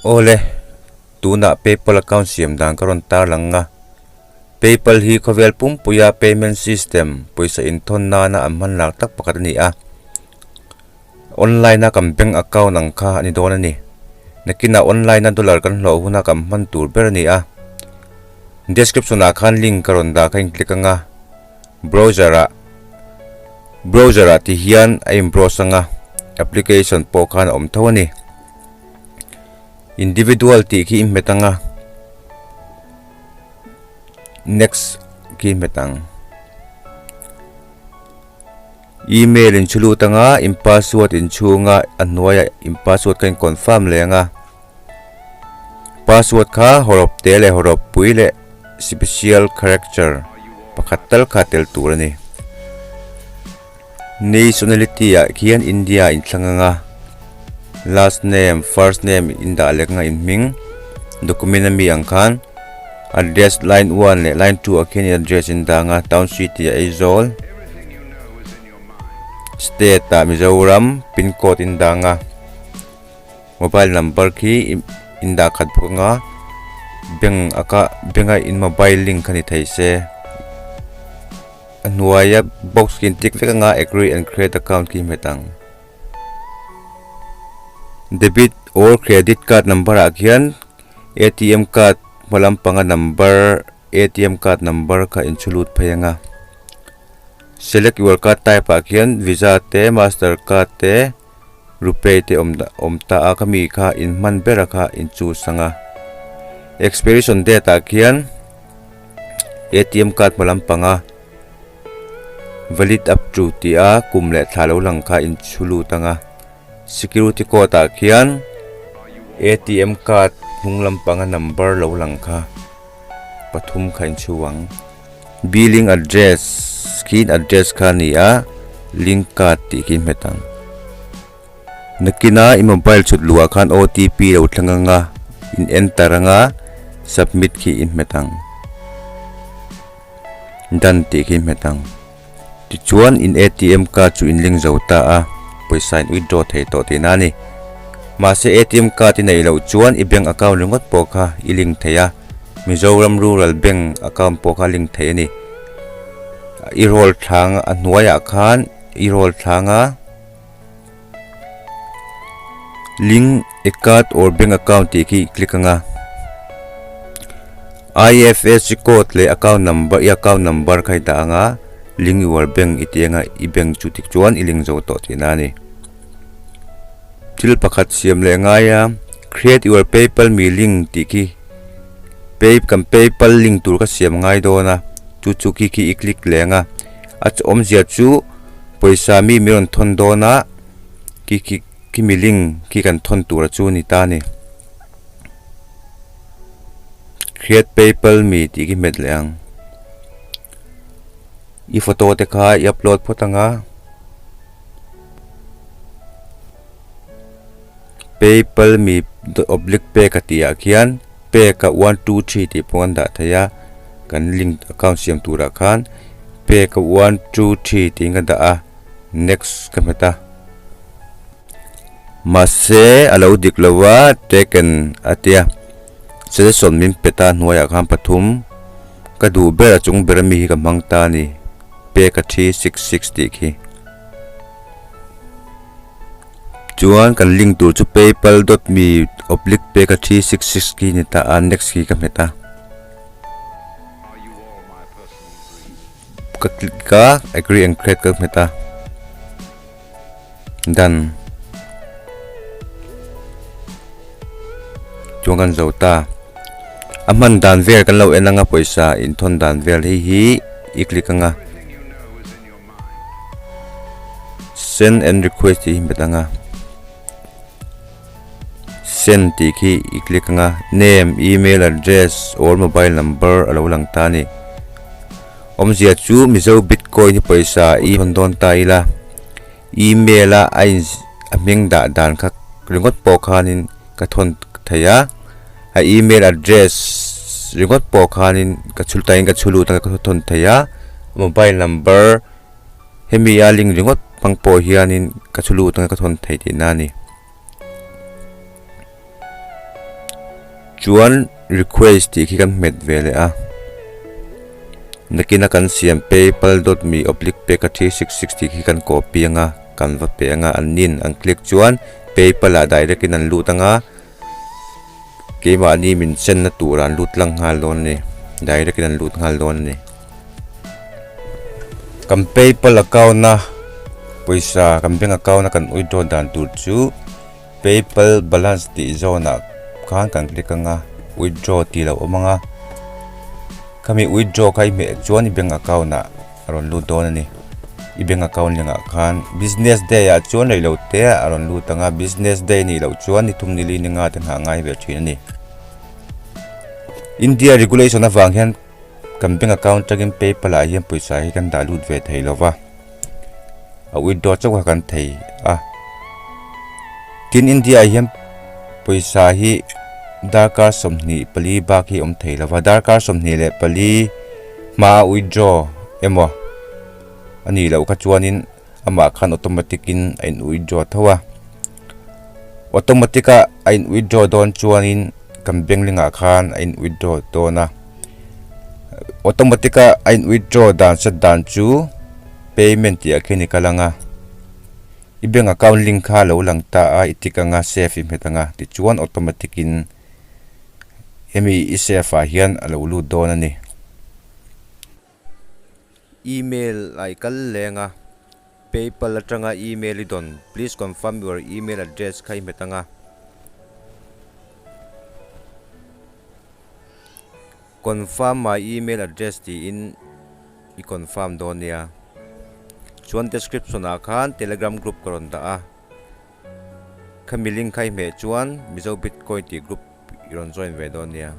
Awle, tunah PayPal account siam dan ka rawn tarlang a. PayPal hi khawvel pumpuia payment system, pawisa inthawn nana an hman lak tak pakhat a ni a. Online a kan bank account ang kha a ni dawn a ni. Nakinah online a dollar kan hlawh huna kan hman tur ber a ni a. Description ah khan link ka rawn dah kha in click ang a. Browser ah Browser ah ti hian a in browse ang a, application pawh khan a awm tho a ni. Individual tih khi i hmet ang a, next khi i hmet ang. Email in chhu lut ang a, in password in chhung a, a hnuaiah in password kha in confirm leh ang a. Password kha hawrawp te leh hawrawp pui leh special character pakhat tal kha tel tur a ni. Nationality ah khian India in thlang ang a, last name, first name in dah lek ang a in hming, document ami ang khan address line one leh line two ah khian in address in dah ang a, town city ah Aizawl, state ah Mizoram, pin code in dah ang a, mobile number khi in dah khat bawk ang a, bank a ka bank a in mobile link kha ni thei se. A hnuaia box khi an tick vek anga agree and create account khi hmet ang. Debit or credit card number ah khian atm card hma lampanga number atm card number kha in chhu lut phei anga. Select your card type ah khian visa te master card te rupay te awm awm ta a khami kha in hman ber a kha in choose anga. Expiration date ah khian. Atm card hma lampanga valid up to tih a kum leh thla lo lang kha in chhu lut ang a security code ah khian atm card hnung lampanga number lo lang kha pathum kha in chhu ang billing address khi in address kha a ni a link card tih khi hmet ang nakina i mobile chhut luh ah khan otp lo thleng ang a in enter ang a submit khi in hmet ang done tih khi hmet ang tichuan in atm card chu in link zo ta a pawisa in withdraw thei tawh tihna a ni mahse atm card i neih loh chuan i bank account ringawt pawh kha i link thei a Mizoram Rural Bank account pawh kha link thei a ni i roll thlang a hnuaiah khan i roll thlang a. Link a card or bank account tih khi click ang a I_F_S_C code leh account number i account number kha i dah ang a link your bank i tih ang a i bank chu tik chuan i link zo tawh tihna a ni. Thil pakhat siam leh ngai a create your paypal me link tih khi pay kan paypal link tur ka siam ngai dawn a chu chu khi khi i click leh ang a a awmzia chu. Pawisa mi mi rawn thawn dawn a, khi khi khi mi link khi kan thawn tur a chu a ni ta a ni. Create paypal mi tih khi hmet leh ang. I photo te kha i upload phawt ang a. Paypal mi oblique pek a tih ah khian pek a 1 2 3 tih pawh an dah thei a kan link account siam turah khan pek a 1 2 3 tiin ka dah a next ka hmet a mahse a lo dik lo a taken a tia suggestion min pe ta hnuaiah khan pathum ka duh ber a chung ber ami hi ka hmang ta a ni pek a 3 6 6 tih khi. Chuan kan link tur chu paypal dot me oblique peka 366 khi ni ta a next khi ka hmet a ka click a agree and create ka hmet a done chuan kan zo ta a hman dan vel kan lo en anga pawisa inthawn dan vel hei hi i click anga. Send and request tih hi hmet ang a, send tih khi i click ang a, name, email address or mobile number a lo lang ta a ni. Awmzia chu Mizo Bitcoin hi pawisa i hawn dawn ta ila, email a a in a hming dah dan kha ringawt pawh khanin ka thawn thei a, a email address ringawt pawh khanin ka chhul tain ka chhu lut a ka thawn thei a, mobile number hemi a link ringawt hmang pawh hianin ka chhu lut anga ka thawn thei tihna a ni. Chuan request tih khi kan hmet ve leh a. Nakina kan siam paypal dot me oblique peka 366 tih khi kan copy anga kan va pe anga an nin an click chuan paypal ah direct in an lut anga keimahni min send na tur ah an lut lang nghal dawn a ni direct in an lut nghal dawn a ni. Kan paypal account a pawisa kan bank account a kan withdraw dan tur chu. Paypal balance tih zawnah khan kan click anga withdraw tih loh awm anga khami withdraw kha i hmeh chuan i bank account ah a rawn lut dawn a ni i bank account lengah khan business day ah chuan rei lo te a rawn lut anga business day nih loh chuan ni thum ni li ni nga te nghah ngai ve thin a ni India regulation avang hian kan bank account atangin paypal ah hian pawisa hi kan dah lut ve thei lo va. A withdraw chauh kha kan thei a tin India ah hian pawisa hi darkar 24 bak hi a awm thei lo va darkar 24 hmaa withdraw emaw a nih loh kha chuanin amah khan automatic in a in withdraw tho a automatic a a in withdraw dawn chuanin kan bank link ah khan a in withdraw dawn a automatic a a in withdraw dan set dan chu. Payment tih ah khian i kal anga i bank account link kha a lo lang ta a i tick anga save i hmet anga tichuan automatic in hemi i save ah hian a lo lut dawn a ni. Email ah i kal leng a paypal atanga email i dawn please confirm your email address kha i hmet anga. Confirm my email address tiin i confirm dawn nia. Chuan description ah khan telegram group ka rawn dah a. Khami link kha i hmeh chuan Mizo Bitcoin tih group i rawn join ve dawn nia.